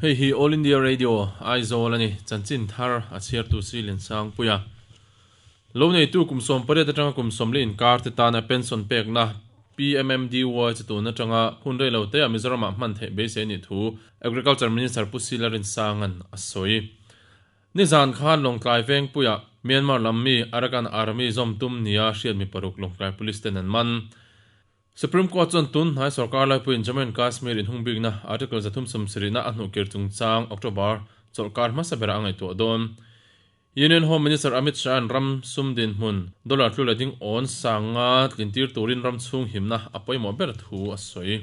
Hei hi All India Radio, Aizawl a ni. Chanchin thar a chhiartu si Liansangpuia. Lo neitu kum 18 atanga kum 40 inkar te tana pension pekna PMMDY chu tun atanga hun rei lo te a Mizoramah hman theih beisei anih thu Agriculture Minister Pu Sila Rinsanga'n a sawi. Nizan khan Lawngtlai Vengpuia Myanmar lam mi Arakan Army zawm tum nia hriat mi paruk Lawngtlai Police ten an man. Supreme Court chuan tun hnai sorkar laipuiin Jammu and Kashmir inhungbikna Article 370 a hnuhkir chungchang October chawlhkar hmasa berah a ngaihtuah dawn. Union Home Minister Amit Shah-a'n ram sum dinhmun dollar tlu leh ding awn sanga tlintir turin ram chhung himna a pawimawh ber thu a sawi.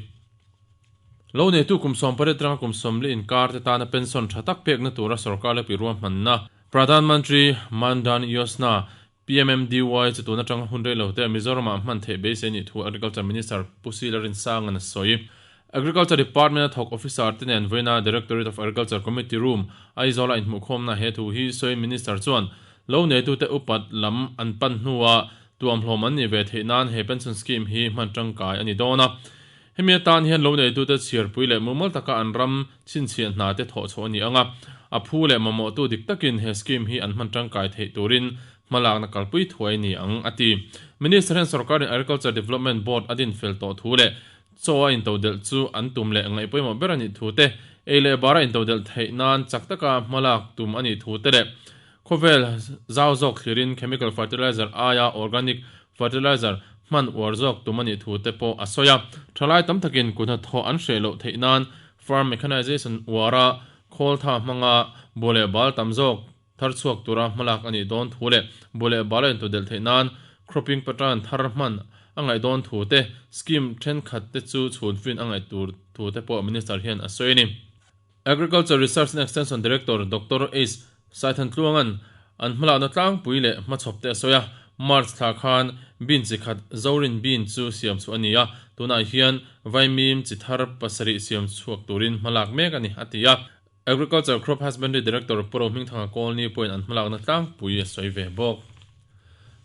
Lo neitu kum 18 atanga kum 40 inkar te tana pension tha tak pekna tura sorkar lepui ruahmanna Pradhan Mantri Maandhan Yojana, PMMDY, chu tun atanga hun rei lo te Mizoramah hman theih beisei anih thu Agriculture Minister Pu Sila Rinsanga'n a sawi. Agriculture Department-a thawk officer te nen vawiina Directorate of Agriculture Committee Room, Aizawl-a inhmuhkhawmna he thu hi sawiin Minister chuan lo neitute upat lam an pan hnuah tuamhlawm an nih ve theih nan he pension scheme hi hman tangkai a ni dawn a. Hemi atan hian lo neitute chhiarpui leh mumal taka an ram chhinchhiah hna te thawh chhuah a ni ang a, a phu leh mamawhtu dik takin he scheme hi an hman tangkai theih turin hmalakna kalpui thuai a ni ang, a ti. Minister hian sorkarin Agriculture Development Board a din fel tawh thu leh chaw a intodelh chu an tum leh ngaih pawimawh ber a nih thu te, ei leh bara intodelh theih nan chak taka hmalak tum a nih thu te leh khawvel zau zawk thlirin chemical fertilizer aia organic fertilizer hman uar zawk tum a nih thu te pawh a sawi a. Thalai tam takin kut hnathawh an hreh loh theih nan farm mechanization uara khawl tha hmanga buh leh bal tam zawk thar chhuak tura hmalak a nih dawn thu leh buh leh bal a intodelh theih nan cropping pattern thar hman a ngaih dawn thu te, scheme thenkhat te chu chhunfin a ngaih tur thu te pawh Minister hian a sawi a ni. Agriculture Research and Extension Director Doctor H Saithantluanga'n an hmalakna tlangpui leh hmachhawp te a sawi a, March thla khan bean chi khat Zorin bean chu siam chhuah a ni a, tunah hian Vaimim chi thar pasarih siam chhuak turin hmalak mek a ni, a ti a. Agriculture Crop Husbandry Director Pu Rohmingthanga Kawlni pawhin an hmalakna tlangpui a sawi ve bawk.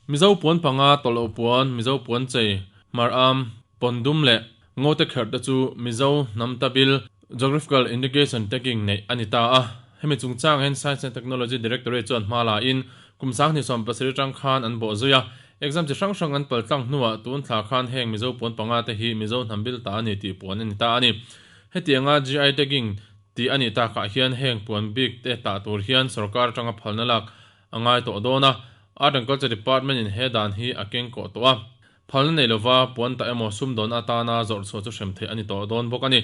Mizo puan panga tawlh loh puan, Mizo puan chei, hmar am, pawn dum leh ngote kherh te chu Mizo hnam tabil, Geographical Indication Tagging, neih a ni ta a. Hemi chungchang hian Science and Technology Directorate chuan hma la in kum 2017 atang khan an bawh zui a. Exam chi hrang hrang an pal tlang hnuah tun thla khan heng Mizo puan panga te hi Mizo hnam bil ta a ni tih puan a ni ta a ni. Hetianga GI tagging tih a nih takah hian heng puan bik te tah tur hian sorkar atanga phalna lak a ngai tawh dawn a, Art and Culture Department in he dan hi a keng kawh tawh a. Phalna nei lova puan tah emaw sumdawn atana zawrh chhuah chu hrem theih a ni tawh dawn bawk a ni.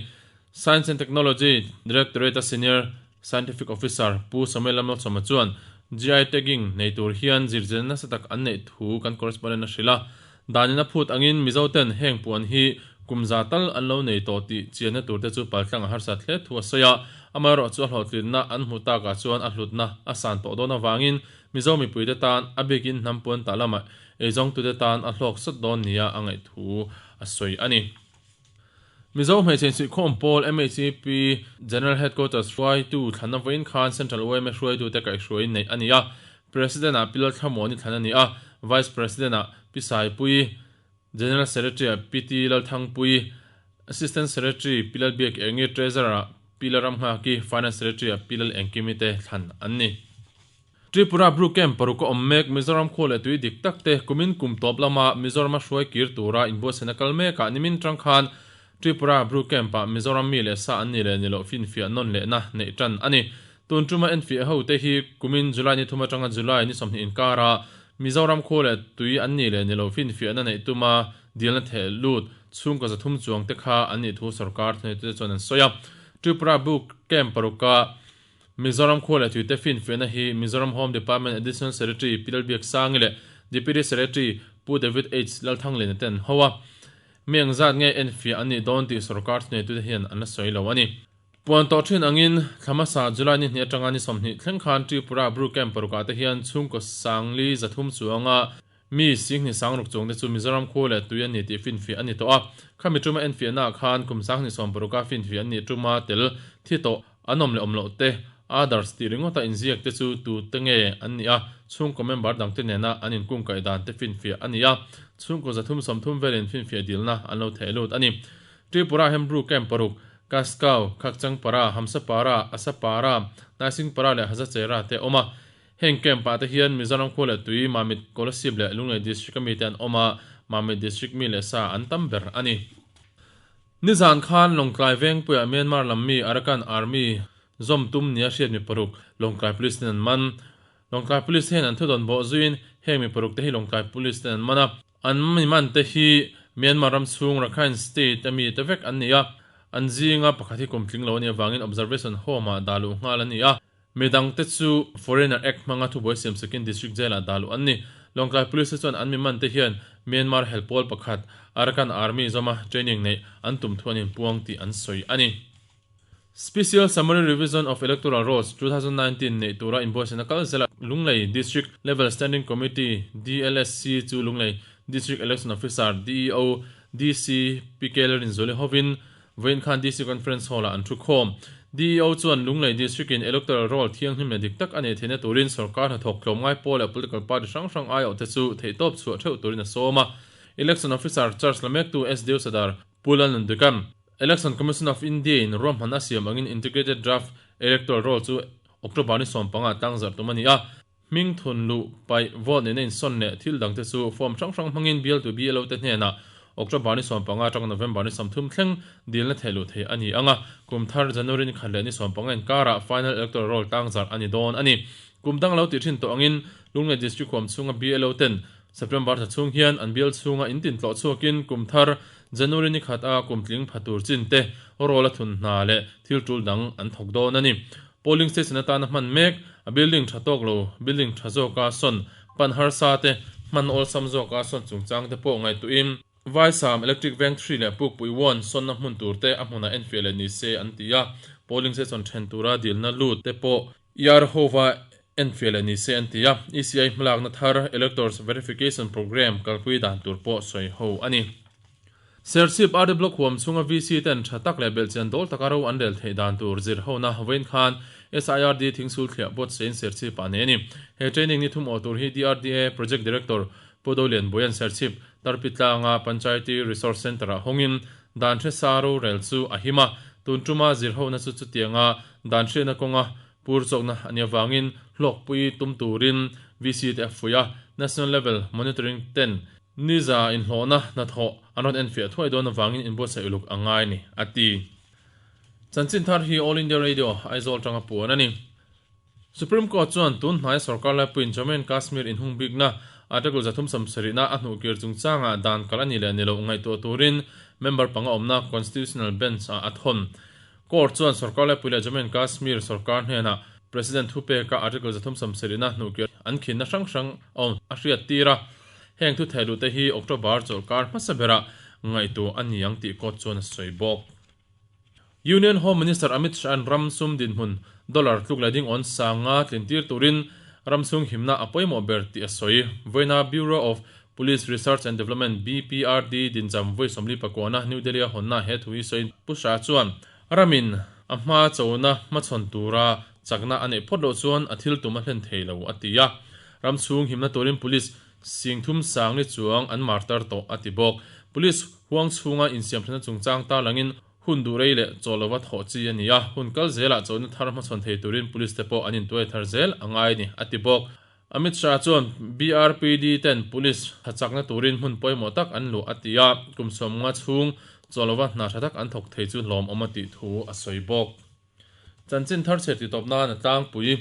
Science and Technology Directorate a Senior Scientific Officer Pu Samuel Lamlawchawma chuan GI tagging nei tur hian zirchilna nasa tak an neih thu kan correspondent a hrilh a. Danin a phut angin Mizo ten heng puan hi kum za tal an lo nei tawh tih chianna tur te chu paltlang a harsat hle thu a sawi a, amaherawh chu a hlawhtlinna an hmuh takah chuan a hlutna a san tawh dawn avangin Mizo mipuite tan a bikin hnam puan tah lamah eizawngtute tan a hlawk sawt dawn nia a ngaih thu a sawi a ni. Mizo hmeichhe insuihkhawm pawl MHCP General Headquarters hruaitu thlanna vawiin khan Central yma hruaitute kaihhruai neih a ni a, President-ah Pi Lalthlamuani thlan a ni a, Vice President-ah Pi Saipuii, General Secretary-ah Pi T Lalthangpuii, Assistant Secretary Pi Lalbiak Engi, Treasurer-ah Pi Lalramnghaki, Finance Secretary-ah Pi Lal Engkimi te thlan an ni. Tripura Bru Camp paruk a awm mek, Mizoram khua leh tui dik tak te kumin kum tawp lama Mizorama hruai kir tura inbuatsaihna kal mekah nimin tang khan Tripura Bru Camp-ah Mizoram mi leh sa an ni leh ni loh finfiah nawn lehna neih tan a ni. Tun tuma enfiah ho te hi kumin July ni thum atanga July ni 20 inkara Mizoram khua leh tui an ni leh ni loh finfiahna neih tuma dilna theh lut chhungkaw 300 chuang te kha an nih thu sorkar thuneitute chuan an sawi a. Tripura Bru Camp paruka Mizoram khua leh tuite finfiahna hi Mizoram Home Department Additional Secretary Pi Lalbiaksangi leh Deputy Secretary Pu David H Lalthangliana te an ho a. Mi engzat nge enfiah an nih dawn tih sorkar thuneitute hian an la sawi lo a ni. Puan tawh thin angin thla hmasa July ni hnih atanga ni 20 thleng khan Tripura Bru Camp parukah te hian chhungkaw sangli 300 chuanga mi 60 sangruk chuang te chu Mizoram khua leh tui an ni tih finfiah a ni tawh a. Khami tuma enfiahnaah khan kum 2060 finfiah an nih tuma tel thi tawh an awm leh awm loh te, others tih ringawta inziak te chu tu te nge an nih a, chhungkaw member dang te nena an inkungkaih dan te finfiah a ni a, chhungkaw 330 velin finfiah dilna an lo theh lut a ni. Tripura Hembru Camp paruk. Kaskau, Khakchangpara, Hamsapara, Asapara, Naisingpara leh Hazachera te a awm a. Heng camp ah te hian Mizoram khua leh tui, Mamit, Kolasib leh Lunglei District a mite an awm a, Mamit District mi leh sa an tam ber a ni. Nizan khan Lawngtlai Vengpuiah Myanmar lam mi Arakan Army zawm tum nia hriat mi paruk Lawngtlai Police ten an man. Lawngtlai Police hian an thudawn bawh zuiin heng mi paruk te hi Lawngtlai Police ten an man a. An mi man te hi Myanmar ram chhung Rakhine State a mi te vek an ni a, an zinga pakhat hi kum tling lo a nih avangin Observation Home ah dah luh nghal a ni a. Midang te chu Foreigner Act hmanga thubuai siam sakin District Jail ah dah luh an ni. Lawngtlai Police te chuan an mi man te hian Myanmar hel pawl pakhat Arakan Army zawma training neih an tum thu an inpuang tih an sawi a ni. Special Summary Revision of Electoral Rolls 2019 neih tura inbuatsaihna kal zela Lunglei District Level Standing Committee, DLSC, chu Lunglei District Election Officer, DEO, DC PK Lalrinzuali hovin vawiin khan DC Conference Hall-ah an thu khawm. DEO chuan Lunglei District-in Electoral Roll thianghlim leh dik tak a neih theihna turin sorkar hnathawk tlawmngai pawl leh political party hrang hrang aiawhte chu theihtawp chhuah theuh turin a sawm a. Election Officer charge la mektu SDO Sadar Pu Lalnundukan, Election Commission of India in ruahman a siam angin Integrated Draft Electoral Roll chu October ni 15 tlang zarh tum a ni a. Hming thun luh, paih, vote nena insawn leh thil dangte chu form hrang hrang hmangin bialtu BLO te hnenah October ni 15 atanga November ni 30 thleng dilna theh luh theih a ni ang a. Kum thar January ni khat leh ni 15 inkarah Final Electoral Roll tlang zarh a ni dawn a ni. Kum dang lo tih thin tawh angin Lunglei District huam chhunga BLO ten September thla chhung hian an bial chhunga in tin tlawh chhuakin kum thar January ni khat a kum tling pha tur chin te roll a thun hna leh thil tul dang an thawk dawn a ni. Polling station atana hman mek a building tha tawk lo, building tha zawka sawn pan harsa te hman awlsam zawka sawn chungchang te pawh ngaihtuahin Vaisam Electric Veng 3 leh Pukpui 1 sawnna hmun tur te a hmunah enfiah leh ni se an ti a, polling station then tura dilna lut te pawh ER hova enfiah leh ni se an ti a, ECI hmalakna thar Electors Verification Programme kalpui dan tur pawh sawi ho a ni. Serchhip RD Block huam chhunga VC ten tha tak leh belhchian dawl taka ro an rel theih dan tur zir hona vawiin khan SIRD thingsul thliah buatsain Serchhip ah nei a ni. He training ni thum awh tur hi DRDA Project Director Pu Dolian Buian Serchhip Tarpitlanga Panchayati Resource Centre ah hawngin dan hresa rorel chu a him a, tun tuma zir hona chu chutianga dan hriatna kawnga Pur chawkna a nih avangin hlawkpui tum turin VC te a fuih a, National Level Monitoring ten niza inhlawhna hnathawh an rawn enfiah thuai dawn avangin inbuatsaih uluk a ngai ni, a ti. Chanchin thar hi All India Radio, Aizawl tanga puan a ni. Supreme Court chuan tun hnai sorkar laipuiin Jammu and Kashmir inhung bikna Article 370 a hnuhkir chungchangah dan kalh a ni leh ni loh ngaihtuah turin member panga awmna Constitutional Bench ah a thawn. Court chuan sorkar laipui leh Jammu and Kashmir sorkar hnenah President thupeka Article 370 hnuhkir an khinna hrang hrang a awm a hriat tir a. Heng thu theh luhte hi October chawlhkar hmasa berah ngaihtuah a ni ang tih court chuan a sawi bawk. Union Home Minister Amit Shah-a'n ram sum dinhmun dollar tluk leh ding awn sanga tlintir turin ram chhung himna a pawimawh ber tih a sawi. Vawiina Bureau of Police Research and Development, BPRD, dincham vawi 44-na New Delhi-a hawnna he thu hi sawiin Pu Shah chuan ramin a hma chona hmachhawn tura chakna a neih phawt loh chuan a thil tum a hlen thei lo a ti a. Ram chhung himna turin police singthum sang ni chuang an martar tawh a ti bawk. Police huang chhunga insiamthatna chungchang tarlangin hun duh rei leh chaw lova thawh chi a ni a, hun kal zelah chona thar hmachhawn thei turin police te pawh an intuai thar zel a ngai a ni a ti bawk. Amit Shah chuan BRPD ten police tha chakna turin hmun pawimawh tak an luh a ti a, kum 50 chhung chaw lova hna tha tak an thawk thei chu hlawmawm a tih thu a sawi bawk. Chanchin thar chhe titawp nan a tlangpui.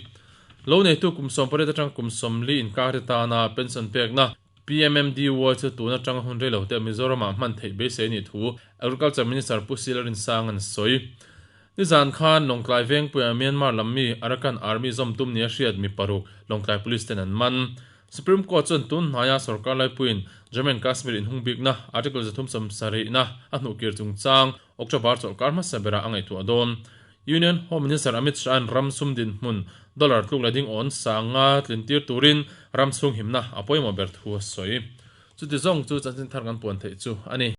Lo neitu kum 18 atang kum 40 inkar te tana pension pekna PMMDY chu tun atanga hun rei lo te Mizoramah hman theih beisei a nih thu Agriculture Minister Pu Silarin Sanga'n a sawi. Nizan khan Lawngtlai Vengpuia Myanmar lam mi Arakan Army zawm tum nia hriat mi paruk Lawngtlai Police ten an man. Supreme Court chuan tun hnaia sorkar laipuiin Jammu and Kashmir inhung bikna Article 370 a hnuhkir chungchang October chawlhkar hmasa berah a ngaihtuah dawn. Union Home Minister Amit Shah-a'n ram sum dinhmun dollar tluk leh ding awn sanga tlintir turin ram chhung himna a pawimawh ber thu a sawi. Chuti zawng chu chanchin thar kan puan theih chu a ni.